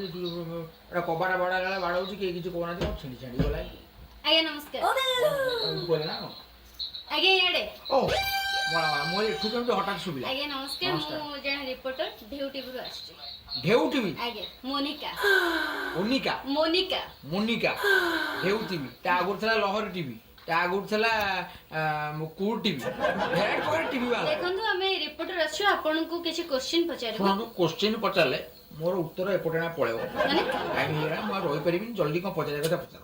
କହୁନାହାନ୍ତି। ଏଟା କବାଟ ବାଡ଼ାଇଲା ବେଳେ ବାଡ଼ଉଛି, କେହି କିଛି କହୁନାହାନ୍ତି। କଣ ଛିଣ୍ଡି ଛାଣ୍ଡି ଗଲା? ଆଜ୍ଞା, ନମସ୍କାର। କହିଲେ ନା କଣ? ଆଜ୍ଞା, ଇଆଡ଼େ। ଓ ମଳା ମଳା, ମୁଁ ଏଠୁ କେମିତି ହଠାତ୍ ଶୁଭିଲା? ଆଜ୍ଞା, ନମସ୍କାର। ନମସ୍କାର। ମୁଁ ଜଣେ ରିପୋର୍ଟର, ଢେଉ ଟିଭିରୁ ଆସିଛି। ଢେଉ ଟିଭି? ଆଜ୍ଞା, ମୋନିକା। ଓନିକା? ମୋନିକା। ମୋନିକା, ଢେଉ ଟିଭି। ତା ଆଗରୁ ଥିଲା ଲହରୀ ଟିଭି, ତା ଆଗରୁ ଥିଲା କୁଡ ଟିଭି, ଭେରାଇଟି ପ୍ରକାର ଟିଭି ବାଲା। ଦେଖନ୍ତୁ, ଆମେ ରିପୋର୍ଟର ଅଛୁ, ଆପଣଙ୍କୁ କିଛି କ୍ୱେଶ୍ଚିନ୍ ପଚାରିବୁ। ଶୁଣନ୍ତୁ, କୋଶ୍ଚିନ୍ ପଚାରିଲେ ମୋର ଉତ୍ତର ଏପଟେ ନା ପଳେଇବ। ମାନେ? ଟାଇମ୍ ହେଇଗଲା, ମୁଁ ଆଉ ରହିପାରିବିନି। ଜଲ୍ଦି କଣ ପଚାରିବା କଥା ପଚାର।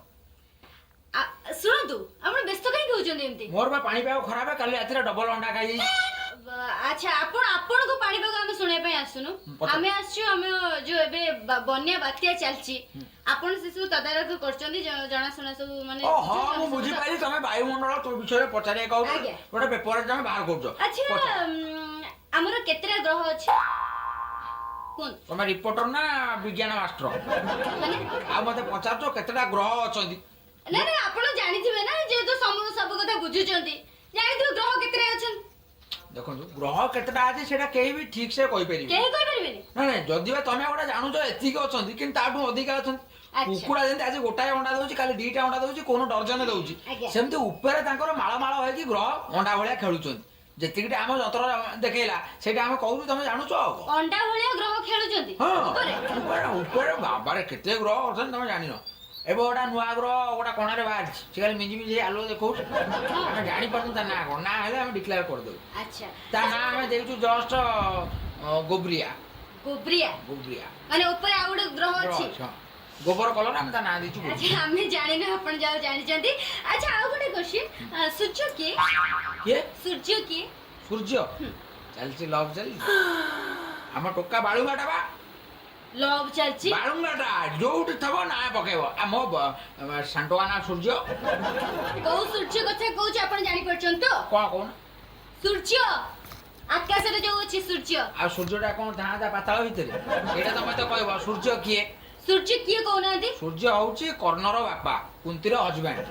ଶୁଣନ୍ତୁ, ଆପଣ ବ୍ୟସ୍ତ କାହିଁକି ହଉଛନ୍ତି ଏମିତି? ମୋର ବା ପାଣିପାଗ ଖରାପ, କାଲି ରାତିରେ ଡବଲ ଅଣ୍ଡା ଖାଇଯାଇଛି। ଆଚ୍ଛା, ଆପଣଙ୍କ ପାଣିପାଗ ଆମେ ଶୁଣିବା ପାଇଁ ଆସୁନୁ। ପଚାର। ଆମେ ଆସିଛୁ, ଆମେ ଯୋଉ ଏବେ ବନ୍ୟା ବାତ୍ୟା ଚାଲିଛି, ଆପଣ ସେ ସବୁ ତଦାରଖ କରୁଛନ୍ତି, ଜଣାଶୁଣା ସବୁ ମାନେ ଓ ହଁ, ମୁଁ ବୁଝୁଛନ୍ତି ସବୁ ତ? ବୁଝିପାରିଲି, ତମେ ବାୟୁମଣ୍ଡଳ ତୋ ବିଷୟରେ ପଚାରିବା କହୁଛ। ଆଜ୍ଞା। ଗୋଟେ ପେପରରେ ତମେ ବାହାର କରୁଛ। ଆଚ୍ଛା। ପଚାର। ଆମର କେତେଟା ଗ୍ରହ ଅଛି କୁହନ୍ତୁ। ତମେ ରିପୋର୍ଟର ନା ବିଜ୍ଞାନ ମାଷ୍ଟର? ମାନେ? ଆଉ ମତେ ପଚାରୁଛ କେତେଟା ଗ୍ରହ ଅଛନ୍ତି? ନା ନା, ଆପଣ ଜାଣିଥିବେ ନା, ଯେହେତୁ ସବୁ ସବୁ କଥା ବୁଝୁଛନ୍ତି, ଜାଣିଥିବେ ଗ୍ରହ କେତେଟା ଅଛନ୍ତି। ଦେଖନ୍ତୁ, ଗ୍ରହ କେତେଟା ଅଛି ସେଇଟା କେହି ବି ଠିକ ସେ କହିପାରିବେ କେହି କହିପାରିବେନି? ନା ନାଇଁ, ଯଦି ବା ତମେ ଗୋଟେ ଜାଣୁଛ ଏତିକି ଅଛନ୍ତି, କିନ୍ତୁ ତାଠୁ ଅଧିକା ଅଛନ୍ତି। କୁକୁଡ଼ା ଯେମିତି ଆଜି ଗୋଟାଏ ଅଣ୍ଡା ଦଉଛି, କାଲି ଦିଟା ଅଣ୍ଡା ଦଉଛି, କୋଉ ଡର୍ଜନ ଦଉଛି, ସେମିତି ଉପରେ ତାଙ୍କର ମାଳ ମାଳ ହେଇକି ଗ୍ରହ ଅଣ୍ଡା ଭଳିଆ ଖେଳୁଛନ୍ତି। ଯେତିକିଟା ଆମ ଯନ୍ତ୍ର ଦେଖେଇଲା, ସେଇଟା ଆମେ କହୁଛୁ, ତମେ ଜାଣୁଛ ଆଉ କଣ। ଅଣ୍ଡା ଭଳିଆ ଗ୍ରହ ଖେଳୁଛନ୍ତି? ହଁ। ଉପରେ? ଉପରେ, ଉପରେ। ବାବାରେ, କେତେ ଗ୍ରହ ଅଛନ୍ତି ତମେ ଜାଣିନ। ଏବେ ଗୋଟେ ନୂଆ ଗ୍ରହ ଗୋଟେ କଣାରେ ବାହାରିଛି, ସେ ଖାଲି ମିଞ୍ଜି ମିଞ୍ଜି ହେଇ ଆଲୁଅ ଦେଖଉଛି। ଆମେ ଜାଣିପାରୁନୁ ତା ନାଁ କଣ। ନାଁ ହେଲେ ଆମେ ଡିକ୍ଲେୟାର କରିଦେବୁ। ତା ନାଁ ଆମେ ଦେଇଛୁ ଜଷ୍ଟ ଗୋବ୍ରିଆ। ଗୋବ୍ରିଆ? ଗୋବ୍ରିଆ। ମାନେ ଉପରେ ଆଉ ଗୋଟେ ଗ୍ରହ ଗ୍ରହ ଅଛି? ଅଛି, ହଁ। ଗୋବର କଲର, ଆମେ ତା ନାଁ ଦେଇଛୁ ଗୋବ୍ରିଆ। ଆଚ୍ଛା, ଆମେ ଜାଣିନୁ, ଆପଣ ଯାହା ଜାଣିଛନ୍ତି। ଆଚ୍ଛା, ଆଉ ଗୋଟେ କ୍ୱେଶ୍ଚିନ୍, ସୂର୍ଯ୍ୟ କିଏ? କିଏ? ସୂର୍ଯ୍ୟ କିଏ? ସୂର୍ଯ୍ୟ? ଚାଲିଛି, ଲଭ୍ ଚାଲିଛି। ଆମ ଟୋକା ବାଳୁଙ୍ଗାଟା ବା। ଲଭ୍ ଚାଲିଛି? ବାଳୁଙ୍ଗାଟା ଯୋଉଠି ଥବ ନାଁ ପକେଇବ, ଆମ ସାଣ୍ଟୁଆ ନା ସୂର୍ଯ୍ୟ। କୋଉ ସୂର୍ଯ୍ୟ କଥା କହୁଛି ଆପଣ ଜାଣିପାରୁଛନ୍ତି ତ? କଣ କହୁନ? ସୂର୍ଯ୍ୟ, ଆକାଶରେ ଯୋଉ ଅଛି ସୂର୍ଯ୍ୟ। ଆଉ ସୂର୍ଯ୍ୟଟା କଣ ଥାଆନ୍ତା ପାତାଳ ଭିତରେ? ସେଇଟା ତ ମତେ କହିବ ସୂର୍ଯ୍ୟ କିଏ। ସୂର୍ଯ୍ୟ କିଏ କହୁନାହାନ୍ତି? ସୂର୍ଯ୍ୟ ହଉଛି କର୍ଣ୍ଣର ବାପା, କୁନ୍ତିର ହଜବେଣ୍ଡ।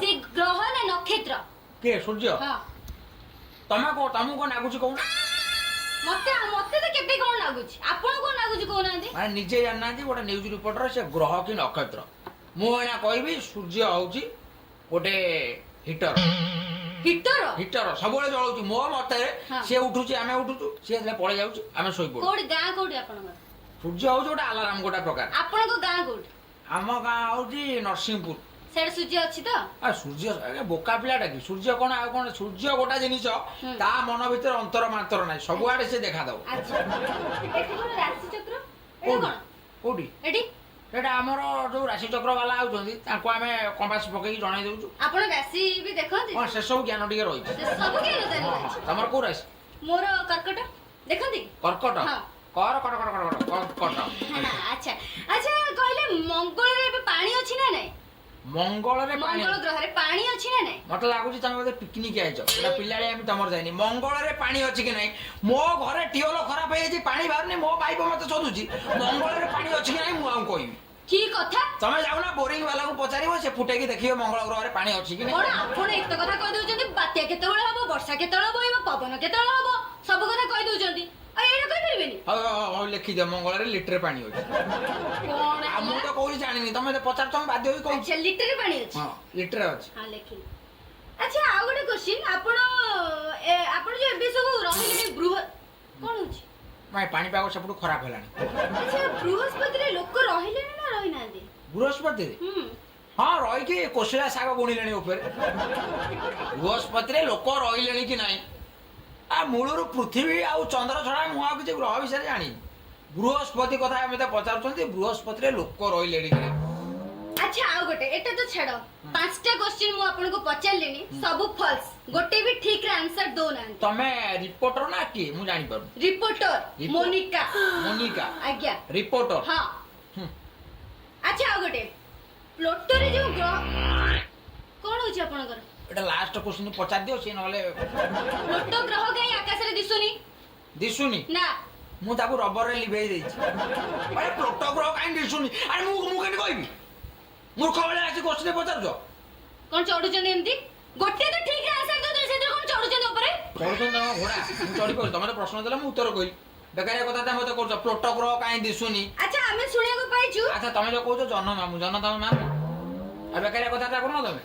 ସେ ଗ୍ରହ ନା ନକ୍ଷତ୍ର? କିଏ, ସୂର୍ଯ୍ୟ? ହଁ। ତମେ କଣ, ତମକୁ କଣ ଲାଗୁଛି କହୁନ? ମତେ ମତେ ତ କେତେ କଣ ଲାଗୁଛି। ଆପଣ କଣ ଲାଗୁଛି କହୁନାହାନ୍ତି? ମାନେ ନିଜେ ଜାଣିନାହାନ୍ତି ଗୋଟେ ନ୍ୟୁଜ ରିପୋର୍ଟର ସେ ଗ୍ରହ କି ନକ୍ଷତ୍ର। ମୁଁ ଏଇନା କହିବି, ସୂର୍ଯ୍ୟ ହଉଛି ଗୋଟେ ହିଟର। ହିଟର? ହିଟର, ସବୁବେଳେ ଜଳଉଛି ମୋ ମତରେ। ସିଏ ଉଠୁଛି, ଆମେ ଉଠୁଛୁ, ସିଏ ଯେତେବେଳେ ପଳେଇ ଯାଉଛି, ଆମେ ଶୋଇପଡୁ। କୋଉଠି ଗାଁ, କୋଉଠି ଆପଣଙ୍କର? ସୂର୍ଯ୍ୟ ହଉଛି ଗୋଟେ ଆଲାରାମ ଗୋଟେ ପ୍ରକାର। ଆପଣଙ୍କ ଗାଁ କୋଉଠି? ଆମ ଗାଁ ହଉଛି ନରସିଂହପୁର। ସିଆଡେ ସୂର୍ଯ୍ୟ ଅଛି ତ? ଆ ସୂର୍ଯ୍ୟ, ଆରେ ବୋକା ପିଲାଟା କି? ସୂର୍ଯ୍ୟ କଣ ଆଉ କଣ? ସୂର୍ଯ୍ୟ ଗୋଟା ଜିନିଷ, ତା ମନ ଭିତରେ ଅନ୍ତର ମାନ୍ତର ନାହିଁ, ସବୁଆଡେ ସେ ଦେଖାଦବ। ଆଚ୍ଛା, ଏଠି କଣ ରାଶି ଚକ୍ର ଏଟା? କୋଉଠି? କଣ? କୋଉଠି? ଏଠି। ସେଇଟା ଆମର ଯୋଉ ରାଶି ଚକ୍ର ବାଲା ଆଉଛନ୍ତି, ତାଙ୍କୁ ଆମେ କମ୍ପାସ ପକେଇକି ଜଣେଇ ଦଉଛୁ। ଆପଣ ରାଶି ବି ଦେଖନ୍ତି? ହଁ, ସେସବୁ ଜ୍ଞାନ ଟିକେ ରହିଛି। ସେ ସବୁ ଜ୍ଞାନ ତାହେଲେ ହଁ। ଅଛି। ତମର କୋଉ ରାଶି? ମୋର କର୍କଟ। ଦେଖନ୍ତି କି? କର୍କଟ? ହଁ। କର କଟ କଟ କଟ କଟ, କର୍କଟ। ଆଚ୍ଛା ଆଚ୍ଛା, କହିଲେ ମଙ୍ଗଳରେ ଏବେ ପାଣି ଅଛି ନା ନାଇଁ? ମଙ୍ଗଳରେ ପାଣି? ମଙ୍ଗଳ ଗ୍ରହରେ ପାଣି ଅଛି ନା ନାଇଁ? ମତେ ଲାଗୁଛି ତମେ ବୋଧେ ପିକନିକ ଆଇଛ। ଏଟା ପିଲାବେଳେ ଆମେ ତମର ଯାଇନି। ମଙ୍ଗଳରେ ପାଣି ଅଛି କି ନାହିଁ? ମୋ ଘରେ ଟିଅଲ ଖରାପ ହେଇଯାଇଛି, ପାଣି ବାହାରୁନି, ମୋ ବାଇପ ମତେ ଶୋଧୁଛି। ମଙ୍ଗଳରେ ପାଣି ଅଛି କି ନାହିଁ ମୁଁ ଆଉ କହିବି? କି କଥା! ତମେ ଯାଉନା ବୋରିଂ ବାଲାକୁ ପଚାରିବ, ସେ ଫୁଟେଇକି ଦେଖିବ ମଙ୍ଗଳ ଗ୍ରହରେ ପାଣି ଅଛି କି ନାହିଁ। କଣ ଆପଣ ଏତେ କଥା କହିଦଉଛନ୍ତି? ବାତ୍ୟା କେତେବେଳେ ହବ, ବର୍ଷା କେତେବେଳେ ବହିବ, ପବନ କେତେବେଳେ ହବ, ସବୁ କଥା କହିଦଉଛନ୍ତି, ଆଉ ଏଇଟା କହିପାରିବେନି? ହଉ ହଉ ହଉ, ଲେଖିଦିଅ, ମଙ୍ଗଳରେ ଲିଟରେ ପାଣି ଅଛି। କଣ? ଆଉ ମୁଁ ତ କହୁଛି ଜାଣିନି, ତମେ ତ ପଚାରୁଛ, ମୁଁ ବାଧ୍ୟ ହୋଇ କହୁଛି। ଆଚ୍ଛା, ଲିଟରେ ପାଣି ଅଛି। ହଁ, ଲିଟରେ ଅଛି। ହଁ, ଲେଖିଲି। ଆଚ୍ଛା, ଆଉ ଗୋଟେ କ୍ୱେଶ୍ଚିନ୍, ଆପଣ ଯୋଉ ଏବେ ସବୁ ରହିଲେଣି ବୃହ କଣ ହଉଛି? ନାଇଁ, ପାଣିପାଗ ସେପଟୁ ଖରାପ ହେଲାଣି। ଆଚ୍ଛା, ବୃହସ୍ପତିରେ ଲୋକ ରହିଲେଣି ନା ରହିନାହାନ୍ତି? ବୃହସ୍ପତିରେ? ହୁଁ। ହଁ, ରହିକି କୋଶିଳା ଶାଗ ବୁଣିଲେଣି ଉପରେ। ବୃହସ୍ପତିରେ ଲୋକ ରହିଲେଣି କି ନାହିଁ, ଆ ମୂଳରୁ ପୃଥିବୀ ଆଉ ଚନ୍ଦ୍ର ଛଡା ମୁଁ ଆଉ କିଛି ଗ୍ରହ ବିଷୟରେ ଜାଣିନି। ବୃହସ୍ପତି କଥା ଆମେ ତ ପଚାରୁଛନ୍ତି, ବୃହସ୍ପତିରେ ଲୋକ ରହିଲେଣି କି ନାହିଁ। ଆଚ୍ଛା, ଆଉ ଗୋଟେ, ଏଟା ତ ଛାଡ। ପାଞ୍ଚଟା କ୍ୱେଶ୍ଚିନ୍ ମୁଁ ଆପଣଙ୍କୁ ପଚାରିଲିଣି, ସବୁ ଫଲ୍ସ, ଗୋଟେ ବି ଠିକ ରେ ଆନ୍ସର ଦଉନାହାନ୍ତି। ତମେ ରିପୋର୍ଟର ନା କିଏ, ମୁଁ ଜାଣିପାରୁନି। ରିପୋର୍ଟର। ମୋନିକା। ମୋନିକା? ଆଜ୍ଞା। ରିପୋର୍ଟର? ହଁ। ଆଚ୍ଛା, ଆଉ ଗୋଟେ, ପ୍ଲୁଟୋରେ ଯୋଉ ଗ୍ରହ, କଣ ହଉଛି ଆପଣଙ୍କର? ଏଟା ଲାଷ୍ଟ କ୍ୱେଶ୍ଚିନ୍ ପଚାରି ଦିଅ ସିଏ ନହେଲେ। ପ୍ଲୁଟୋ ଗ୍ରହ କାହିଁ ଆକାଶରେ ଦିଶୁନି? ଦିଶୁନି? ନା। ମୁଁ ତାକୁ ରବରରେ ଲିଭେଇ ଦେଇଛି। ଆରେ, ପ୍ଲୁଟୋ ଗ୍ରହ କାହିଁ ଦିଶୁନି? ଆରେ, ମୁଁ କେମିତି କହିବି? ମୂର୍ଖ ଭଳିଆ ଆସି କ୍ୱେଶ୍ଚିନ୍ ପଚାରୁଛ। କଣ ଚଢୁଛନ୍ତି ଏମିତି? ଗୋଟେ ତ ଠିକ ରେ ଆନ୍ସର ଦଉଛନ୍ତି, ସେଥିରେ କଣ ଚଢୁଛନ୍ତି ଉପରେ? ଚଢୁଛନ୍ତି ତମ ଘୋଡ଼ା? ମୁଁ ଚଢି ପାରୁଛି? ତମେ ତ ପ୍ରଶ୍ନ ଦେଲେ, ମୁଁ ଉତ୍ତର କହିଲି। ବେକାରିଆ କଥା ତ ମତେ କରୁଛ। ପ୍ଲୋଟୋ ଗ୍ରହ କାହିଁ ଦିଶୁନି? ଆଚ୍ଛା, ଆମେ ଶୁଣିବାକୁ ପାଇଛୁ। ଆଚ୍ଛା, ତମେ ଯୋଉ କହୁଛ ଜହ୍ନ ମାମୁଁ, ଜହ୍ନ ତମ ମାମୁଁ? ଆଉ ବେକାରିଆ କଥାଟା କରୁନ ତମେ।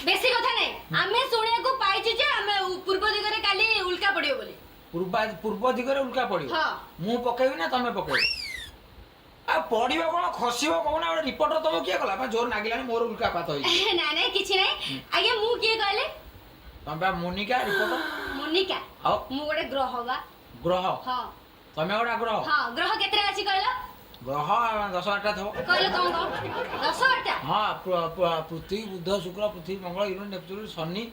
ବେଶୀ କଥା ନାଇଁ, ଆମେ ଶୁଣିବାକୁ ପାଇଛୁ ଯେ ଆମେ ପୂର୍ବ ଦିଗରେ କାଲି ଉଲ୍କା ପଡିବ ବୋଲି। ପୂର୍ବ ଦିଗରେ ଉଲ୍କା ପଡିବ? ହଁ। ମୁଁ ପକେଇବି ନା ତମେ ପକେଇବ? ଆଉ ପଡିବ କଣ ଖସିବ କହୁନା। ଗୋଟେ ରିପୋର୍ଟର ତମକୁ କିଏ କଲା? ଜୋର ନାଗିଲାଣି ମୋର, ଉଲ୍କା ପାତ ହେଇଛି। ନାଇଁ ନାଇଁ, କିଛି ନାଇଁ ଆଜ୍ଞା। ମୁଁ କିଏ କହିଲେ? ତମେ ବା ମୋନିକା ରିପୋର୍ଟର। ମୋନିକା? ଆଉ ମୁଁ ଗୋଟେ ଗ୍ରହ ବା। ଗ୍ରହ? ହଁ। ତମେ ଗୋଟେ ଗ୍ରହ? ହଁ। ଗ୍ରହ କେତେଟା ଅଛି କହିଲ? ଗ୍ରହ 10 12ଟା ଥିବ। କହିଲ କଣ କଣ? 10 12ଟା? ହଁ, ପୃଥିବୀ, ବୁଧ, ଶୁକ୍ର, ପୃଥିବୀ, ମଙ୍ଗଳ, ୟୁରେନସ, ନେପଚୁନ, ଶନି,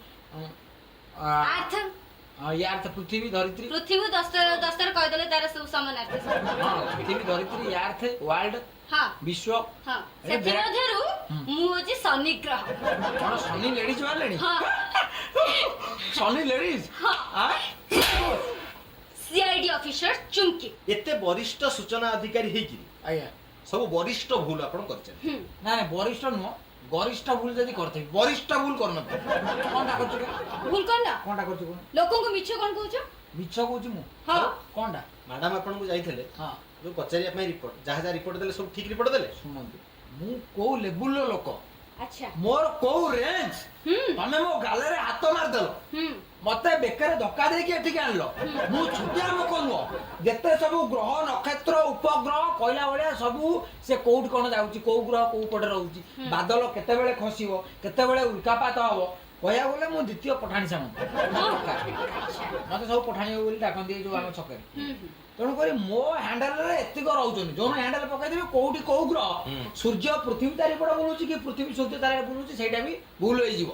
ଆର୍ଥ। ୟାର୍ଥ, ପୃଥିବୀ, ଧରିତ୍ରୀ। ପୃଥିବୀ 10 ଥର, 10 ଥର କହିଦେଲେ ତାର ସବୁ ସମାନାର୍ଥୀ ସବୁ। ହଁ, ପୃଥିବୀ, ଧରିତ୍ରୀ, ୟାର୍ଥ, ୱାର୍ଲଡ, ବିଶ୍ୱ। ଏ ସେଥିମଧ୍ୟରୁ ମୁଁ ହଉଛି ଶନି ଗ୍ରହ। କଣ, ଶନି ଲେଡିଜ ବାହାରିଲେଣି? ହଁ। ଶନି ଲେଡିଜ? ହଁ। CID officer Chumki. ଏତେ ବରିଷ୍ଠ ସୂଚନା ଅଧିକାରୀ ହେଇକିରି ସବୁ ବରିଷ୍ଠ ଭୁଲ ଆପଣ କରିଛନ୍ତି। ନା ନା, ବରିଷ୍ଠ ନୁହଁ, ଗରିଷ୍ଠ ଭୁଲ ଯଦି କରିଥିବି, ବରିଷ୍ଠ ଭୁଲ କରିନଥିବି। କଣଟା କରୁଛୁ ବେ? ଭୁଲ କଣ? କଣଟା କରୁଛୁ କଣ? ଲୋକଙ୍କୁ ମିଛ କଣ କହୁଛ? ମିଛ କହୁଛି ମୁଁ? ହଁ। କଣଟା? ମ୍ୟାଡାମ ଆପଣଙ୍କୁ ଯାଇଥିଲେ ଯୋଉ ପଚାରିବା ପାଇଁ ରିପୋର୍ଟ, ଯାହା ଯାହା ରିପୋର୍ଟ ଦେଲେ ସବୁ ଠିକ ରିପୋର୍ଟ ଦେଲେ? ଶୁଣନ୍ତୁ, ମୁଁ କୋଉ ଲେବୁଲର ଲୋକ, ମୋର କୋଉ ରେଞ୍ଜ, ତମେ ମୋ ଗାଲରେ ହାତ ମାରିଦେଲ, ମତେ ବେକାରେ ଧକ୍କା ଦେଇକି ଏଠିକି ଆଣିଲ। ମୁଁ ଛୋଟିଆ ଲୋକ ନୁହଁ। ଯେତେ ସବୁ ଗ୍ରହ, ନକ୍ଷତ୍ର, ଉପଗ୍ରହ କହିଲା ଭଳିଆ ସବୁ ସେ କୋଉଠି କଣ ଯାଉଛି, କୋଉ ଗ୍ରହ କୋଉ ପଟେ ରହୁଛି, ବାଦଲ କେତେବେଳେ ଖସିବ, କେତେବେଳେ ଉଲ୍କାପାତ ହବ, କହିବାକୁ ଗଲେ ମୁଁ ଦ୍ୱିତୀୟ ପଠାଣି ସାମନ୍ତ। ମତେ ସବୁ ପଠାଣି ବାବୁ ବୋଲି ଡାକନ୍ତି ଏଇ ଯୋଉ ଆମ ଛକରେ। ହୁଁ ହୁଁ ତେଣୁକରି ମୋ ହ୍ୟାଣ୍ଡେଲରେ ଏତିକ ରହୁଛନ୍ତି, ଯୋଉ ହ୍ୟାଣ୍ଡେଲ ପକେଇଦେବି କୋଉଠି କୋଉ ଗ୍ରହ, ସୂର୍ଯ୍ୟ ପୃଥିବୀ ଚାରିପଟେ ବୁଲୁଛି କି ପୃଥିବୀ ସୂର୍ଯ୍ୟ ଚାରିପଟେ ବୁଲୁଛି, ସେଇଟା ବି ଭୁଲ ହେଇଯିବ।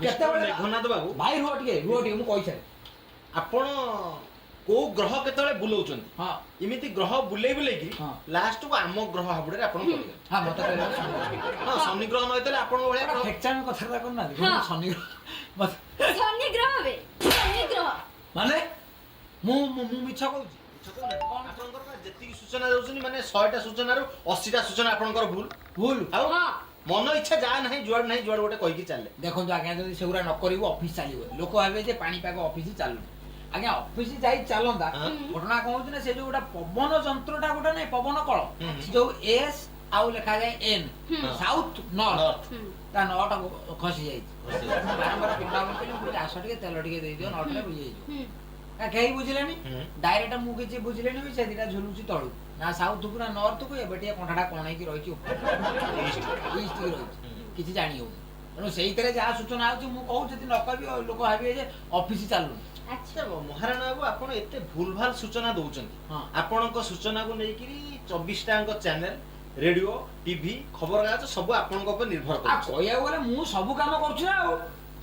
କେତେବେଳେ ମେଘନାଦ ବାବୁ। ଭାଇ, ରୁହ ଟିକେ, ରୁହ ଟିକେ, ମୁଁ କହିସାରେ। ଆପଣ କୋଉ ଗ୍ରହ କେତେବେଳେ ବୁଲଉଛନ୍ତି, ଏମିତି ଗ୍ରହ ବୁଲେଇ ବୁଲେଇକି ଲାଷ୍ଟକୁ ଆମ ଗ୍ରହ ହାବୁଡରେ ଆପଣ ପଡିଗଲେ। ହଁ, ମତେ କହିଲେ ଶନି। ହଁ, ଶନି ଗ୍ରହ ନ ହେଇଥିଲେ ଆପଣଙ୍କ ଭଳିଆ ଗ୍ରହ ଫେକ୍ଚାମି କଥାବାର୍ତ୍ତା କରୁନାହାନ୍ତି। ଶନି ଗ୍ରହ ଶନି ଗ୍ରହ ବେ, ଶନି ଗ୍ରହ। ମାନେ ମୁଁ ମୁଁ ମୁଁ ମିଛ କହୁଛି? ମିଛ କହୁନାହାନ୍ତି। ଆପଣଙ୍କର ବା ଯେତିକି ସୂଚନା ଦଉଛନ୍ତି, ମାନେ 100ଟା ସୂଚନାରୁ 80ଟା ସୂଚନା ଆପଣଙ୍କର ଭୁଲ। ଭୁଲ? ଆଉ ହଁ। ମନ ଇଚ୍ଛା ଯାହା ନାହିଁ ଯୁଆଡେ ନାହିଁ ଯୁଆଡେ ଗୋଟେ କହିକି ଚାଲିଲେ। ଦେଖନ୍ତୁ ଆଜ୍ଞା, ଯଦି ସେଗୁଡ଼ା ନ କରିବୁ ଅଫିସ ଚାଲିବ, ଲୋକ ଭାବିବେ ଯେ ପାଣିପାଗ ଅଫିସ ଚାଲୁନି। ଆଜ୍ଞା, ଅଫିସ ଯାଇ ଚାଲନ୍ତା। ଘଟଣା କଣ ହଉଛି ନା, ସେ ଯୋଉ ଗୋଟେ ପବନ ଯନ୍ତ୍ରଟା ଗୋଟେ ନାଇଁ, ପବନ କଳ, ଯୋଉ ଏସ୍ ଆଉ ଲେଖାଯାଏ ଏନ୍, ସାଉଥ ନର୍ଥ, ନର୍ଥ। ତା ନଅଟା ଖସି ଯାଇଛି। ଖସି ଯାଇଛି। ମୁଁ ବାରମ୍ବାର କଣ୍ଟା କହିଲି, ମୁଁ କହିଲି ଆସ ଟିକେ ତେଲ ଟିକେ ଦେଇଦିଅ, ନଅଟା ବୁଝି ହେଇଯିବ। ନା, କେହି ବୁଝିଲେନି। ଡାଇରେକ୍ଟ ମୁଁ କିଛି ବୁଝିଲେନି ବି, ସେ ଦିଟା ଝୁଲୁଛି ତଳୁ, ନା ସାଉଥକୁ ନା ନର୍ଥକୁ। ଏବେ ଟିକେ କଣ୍ଟାଟା କଣେଇକି ରହିଛି ଉପରେ, ଇଷ୍ଟ। ଇଷ୍ଟ କି ରହିଛି, କିଛି ଜାଣି ହଉନି। ତେଣୁ ସେଇଥିରେ ଯାହା ସୂଚନା ଆଉଛି ମୁଁ କହୁଛି, ଯଦି ନ କହିବି ଆଉ ଲୋକ ଭାବିବେ ଯେ ଅଫିସ ଚାଲୁନି। ଆଚ୍ଛା ମହାରାଣା ବାବୁ, ଆପଣ ଏତେ ଭୁଲ ଭାଲ ସୂଚନା ଦଉଛନ୍ତି। ଆପଣଙ୍କ ସୂଚନାକୁ ନେଇକିରି 24ଟାଙ୍କ ଚ୍ୟାନେଲ, ରେଡିଓ, ଟିଭି, ଖବରକାଗଜ ସବୁ ଆପଣଙ୍କ ଉପରେ ନିର୍ଭର ଆଉ କରୁଛି। କହିବାକୁ ଗଲେ ମୁଁ ସବୁ କାମ କରୁଛି ନା ଆଉ।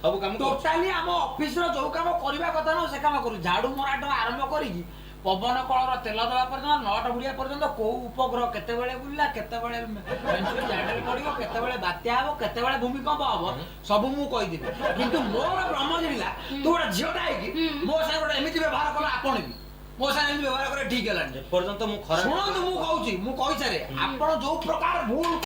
ସବୁ କାମ କରୁଛି। ଟୋଟାଲି ଆମ ଅଫିସର ଯୋଉ କାମ କରିବା କଥା ନୁହଁ ସେ କାମ କରୁଛି। ଝାଡୁ ମରାଠୁ ଆରମ୍ଭ କରିକି ପବନ କଳର ତେଲ ଦେବା ପର୍ଯ୍ୟନ୍ତ, ନଟ ବୁଡ଼ିବା ପର୍ଯ୍ୟନ୍ତ, କୋଉ ଉପଗ୍ରହ କେତେବେଳେ ବୁଲିଲା, କେତେବେଳେ ହ୍ୟାଣ୍ଡେଲ ପଡିବ, କେତେବେଳେ ବାତ୍ୟା ହବ, କେତେବେଳେ ଭୂମିକମ୍ପ ହବ, ସବୁ ମୁଁ କହିଦେବି। କିନ୍ତୁ ମୋର ଭ୍ରମ ଜିଣିଲା, ତୁ ଗୋଟେ ଝିଅଟା ହେଇକି ମୋ ସାଙ୍ଗେ ଗୋଟେ ଏମିତି ବ୍ୟବହାର କଲା। ଆପଣ ବି ମୋ ସାଙ୍ଗେ ଏମିତି ବ୍ୟବହାର କରିବା ଠିକ ହେଲାନି। ଏପର୍ଯ୍ୟନ୍ତ ମୁଁ ଖରାପ ଶୁଣନ୍ତୁ, ମୁଁ କହୁଛି, ମୁଁ କହିସାରେ। ଆପଣ ଯୋଉ ପ୍ରକାର ଭୁଲ